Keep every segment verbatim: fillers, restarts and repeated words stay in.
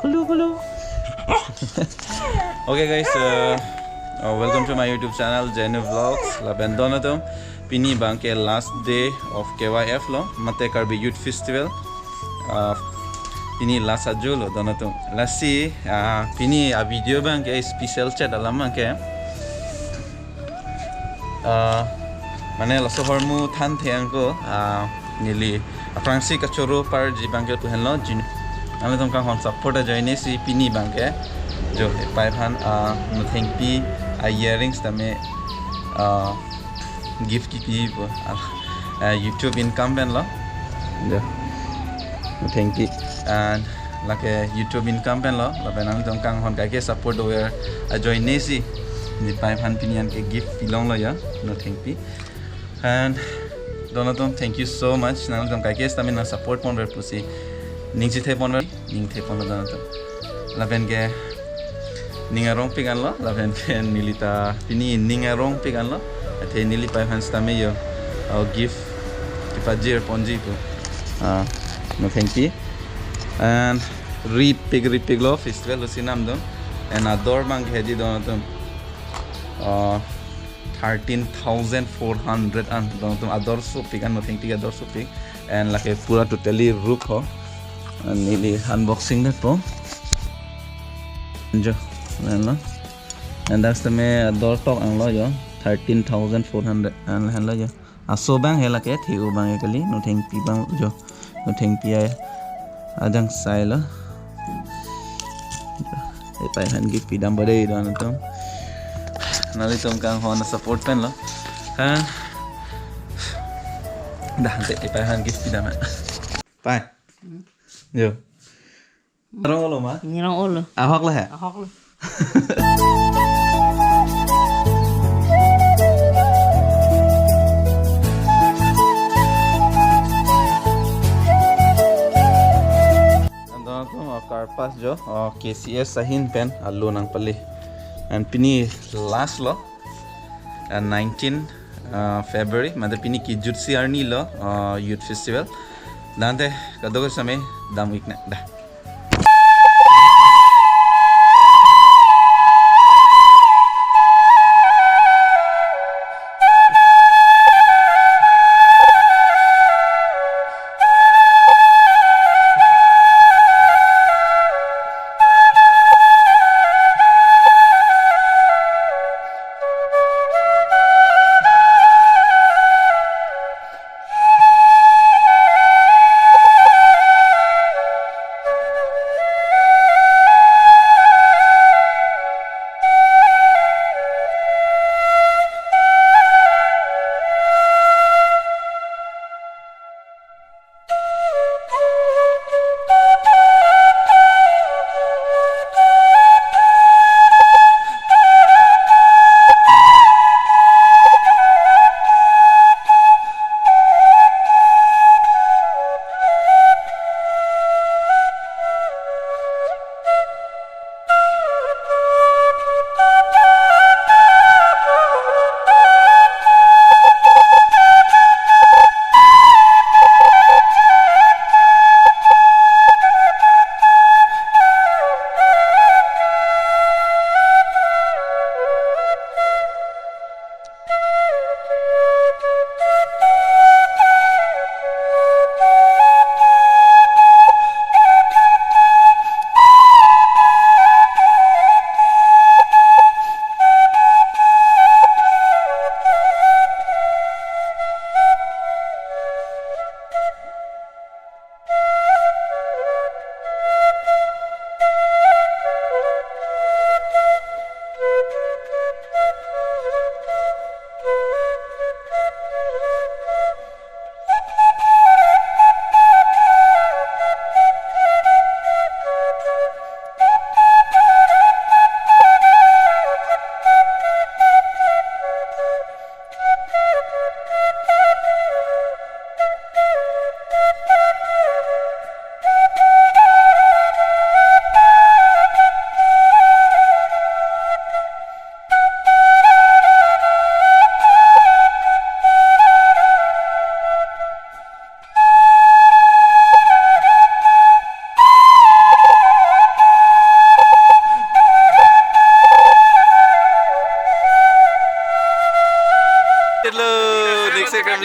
Hello, hello. Okay guys, uh, uh, welcome to my YouTube channel, Jenu Vlogs. Lapen don atum, pini abangke last day of K Y F lo, mate Karbi Youth Festival. Uh, pini last ajo lo don atum. Lasi, uh, pini a video abangke special chet alam abangke. Ah, mane laso ahormu thanthe ako, ah, neli aphrangsi kachoro parji abangke pu henlo, jin. Nanglitum kanghon support ajoine si pini abangke jo hepei aphan, ah, nothengpi a earrings tame, ah, gift kipi pu, ah, ah, YouTube income pen lo. Jo. Nothengpi. And lake YouTube income pen lo, lapen nanglitum kanghon kaike support dover ajoine si nepei aphan pini anke gift pilonglo ya, nothengpi. And don atum, thank you so much. Nanglitum kaike sitame nang support ponver pusi ning chethe ponver, ning the ponlo don atum. Lapen ke ning arongpik anlo, lapen ke neli ta pini ning arongpik anlo. Athe nelipei aphan sitame yo, uh, gift kepajir ponji pu. Ah, nothengpi. And ripik ripik lo, festival lo si namdun. And ador abangke hedi don atum, uh, thirteen thousand four hundred an don atum, ador sopik an, nothengpi ador sopik. And lake pura totally ruk ho. And neli unboxing detpo. Jo, lahenlo. And that's the me ador tok anglo jo, thirteen thousand four hundred. And lahenlo jo. Aso abang he lake, the-o abang he kali, nothengpi abang jo. Nothengpi ai ajang sai lo. Epei aphan gift pidam badai don atum. Nanglitum kanghon support pen lo. Ha? Dah, ante epei aphan gift pidam ha. Pai. Hmm. Jo. Arong olo ma? Arong olo. Ahok lo he? Ahok lo. Don atum, oh, karpas jo, oh, K C S ahin pen alo nangpale. And pini last lo, uh, nineteen, uh, February, mate pini kejut si arni lo, uh, Youth Festival. Dante kadokave sitame dam-ik na dah.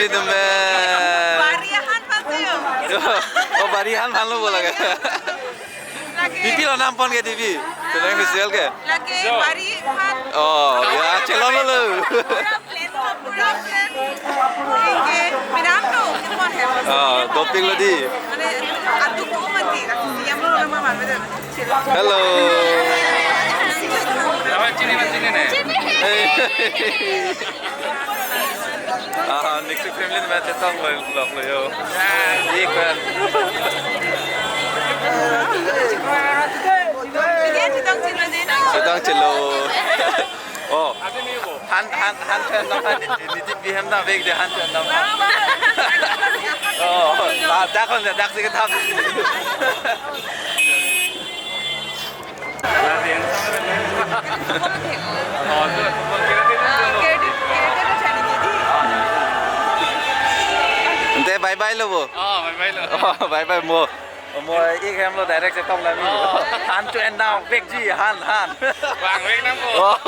Itu men. Bari ahan pasti yo. Oh, bari ahan phan lo bola ke. Lagi. Pipi lo nam pon ke T V. Tulang festival ke. Lagi bari ahan. Oh, ya, chelon lo. Pura plan, pura plan. Oke, pinam tu, kemon ya. Oh, doping lo di. Mane, atu ko mati, siam lo nama mana tu. Hello. Lawan sini, lawan sini nih. Hey. Ah, next family ni macam tong lo, vlog lo yo. Ikan. Dia chetong chelo deh, no? Chetong chelo. Oh. Han, han, han pen dam, han. Ini di bihem dam, bek di han pen dam. Oh, dak kon dak sih ketap. Ante bye bye lo bo. Oh, bye bye lo. Oh, bye bye mo. Mo ik hem lo direct chetong la mi. Oh. Han pen dam, bek ji, han, han. Vang vek nang bo. Oh.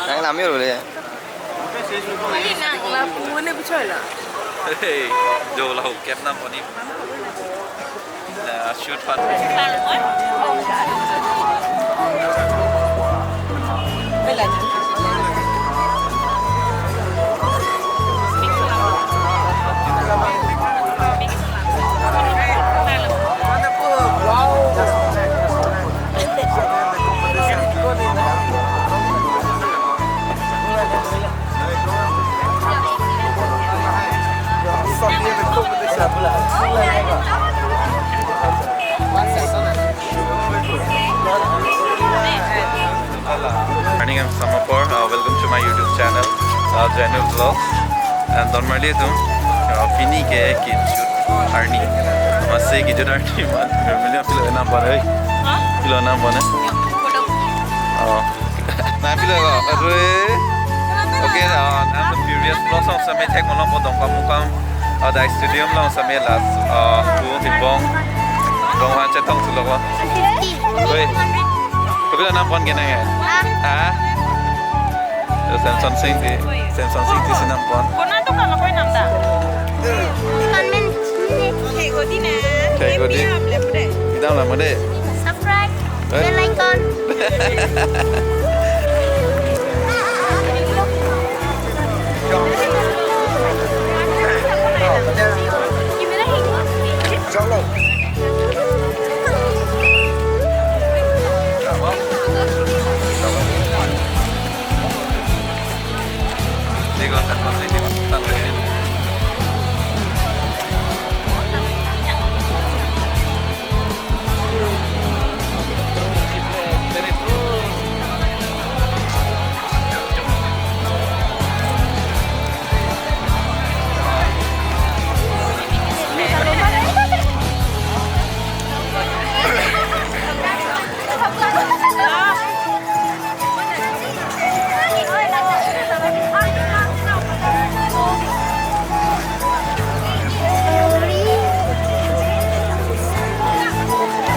Nang nami ro le. Hey, jo la ho kep nam poni. Na shoot pan. Morning, I'm Samapor. Uh, welcome to my YouTube channel, uh, Jainul Vlogs. And don marli atum, uh, pini ke kejut arni. Masi kejut arni man. Pilo nam pon, eh? Hah? Pilo nam pon, eh? Oh. Nang pilo ko? Arre. Okay, uh, nang the previous vlog along same thek malom po Dongkamukam, uh, the stadium along same last, uh, tu Himbong, Donghan chetong sulo ko. Oi. Kopilo nam pon ke nang ya? Ha? Samson Sing di, Samson Sing di si nam pon. Kona to kalau koi nam da? Kan men. Thek odi na. Thek odi. Happy ham le pure. Idam la mo de. Subscribe. Eh? Bell icon.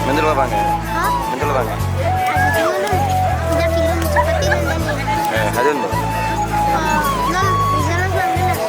Menjol abang ya? Hah? Menjol abang ya? Ada film seperti ini. Eh, ada nggak? Eh, non, di sana, sana, sana.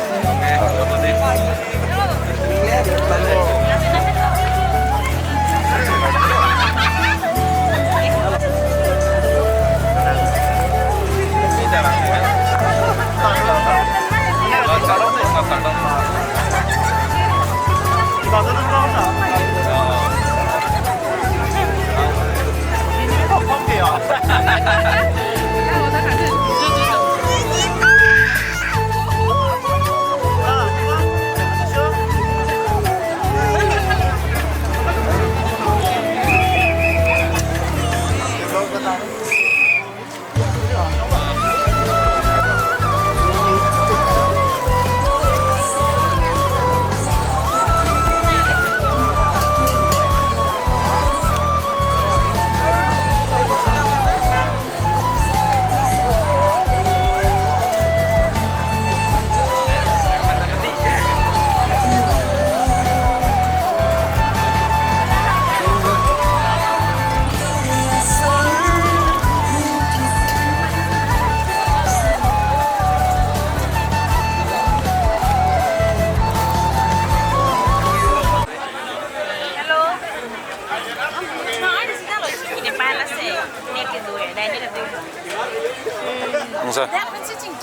Ongsa.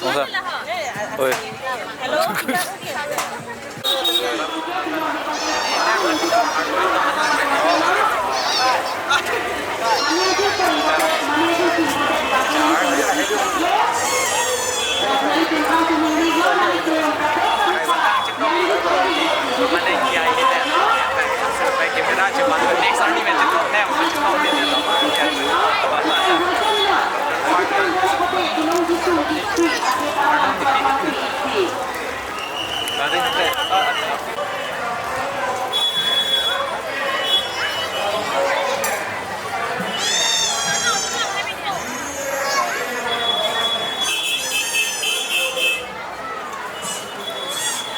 Ongsa. Oi.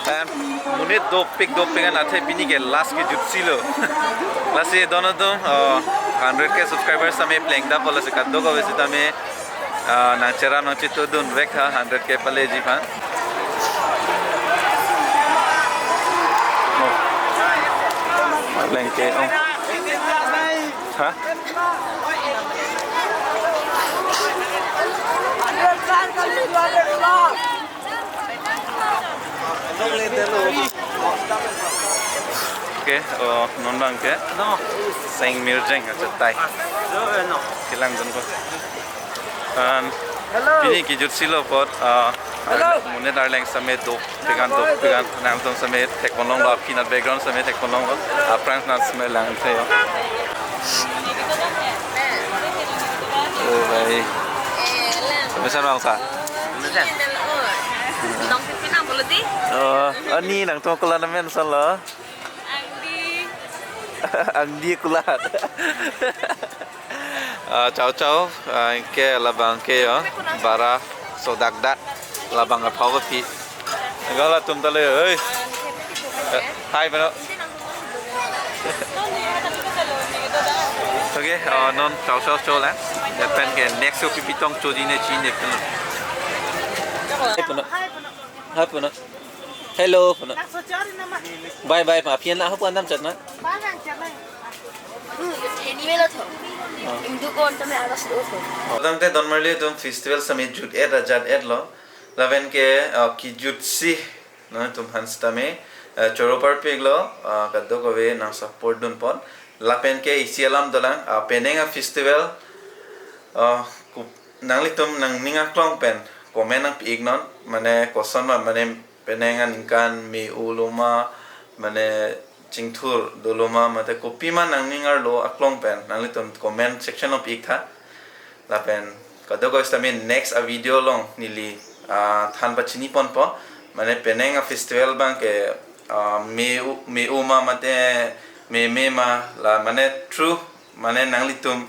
Em, monit dopik dopik an athe pini ke last kejutsi lo. Lasi don atum, uh, hundred K subscribers tame plengdappo, lasi kadokave sitame, uh, nangcherap nangchetongdunvek tha hundred K paleji aphan. Oh. Pleng ke, oh. Ha? Okay, oh, non abang ke. Seng Mirjeng achetai. Kelangdunpo. Um, pini kejutsi lo apot, uh, monit arleng sitame dopik an dopik an nangtum sitame thekponlonglo, aphi nat background sitame thekponlonglo, aphrang nat sitame langthe yo. Oh, bhai. Pemesan bang sa? Pemesan. Nong pipi nang bolo di? Oh, ani nangtum kulat amen san lo? Angdi. Angdi kulat. Ah, chau chau, ah, ke labang ke yo, bara sodakdak, labang apho kopi. Gala tum tale, oi. Eh, hi, bro. Okay, ah, non chau chau cho la. Lapen ke next yo pipi tong choji ne chinine puno. Hi, puno. Hi, puno. Hello, puno. Bye, bye, ma. Aphi an la ho pu an dam chat na? Tangte don marli atum festival sitame jut-et ajat-et lo. Lapen ke, uh, kejutsi nangtum aphan sitame, uh, choro parpiklo, uh, kadokave nang support dunpon. Lapen ke isi alam dolang, uh, penang a festival, uh, ku-, nanglitum nangning aklong pen comment nangpi-iknon, mane koson ma, mane penang aningkan me-o lo ma, mane chingthur dolo ma, mate kopima nangning arlo aklong pen nanglitum comment section along pi-ik tha. Lapen kadokave sitame next a video along neli, ah, than pachiniponpo, mane penang a festival abang ke, ah, me-o, me-o ma mate meme ma, la mane true mane nanglitum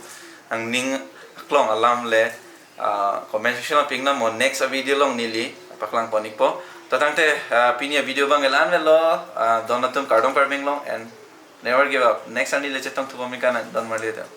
angning aklong alam le, ah, comment section along pi-iknon, mo next a video along neli paklangpon-ikpo. To tangte, ah, pini a video abang ke la-an avelo, ah, don atum kardom Karbi Anglong and never give up. Next arni le chetongthupo, mika na don marli atum.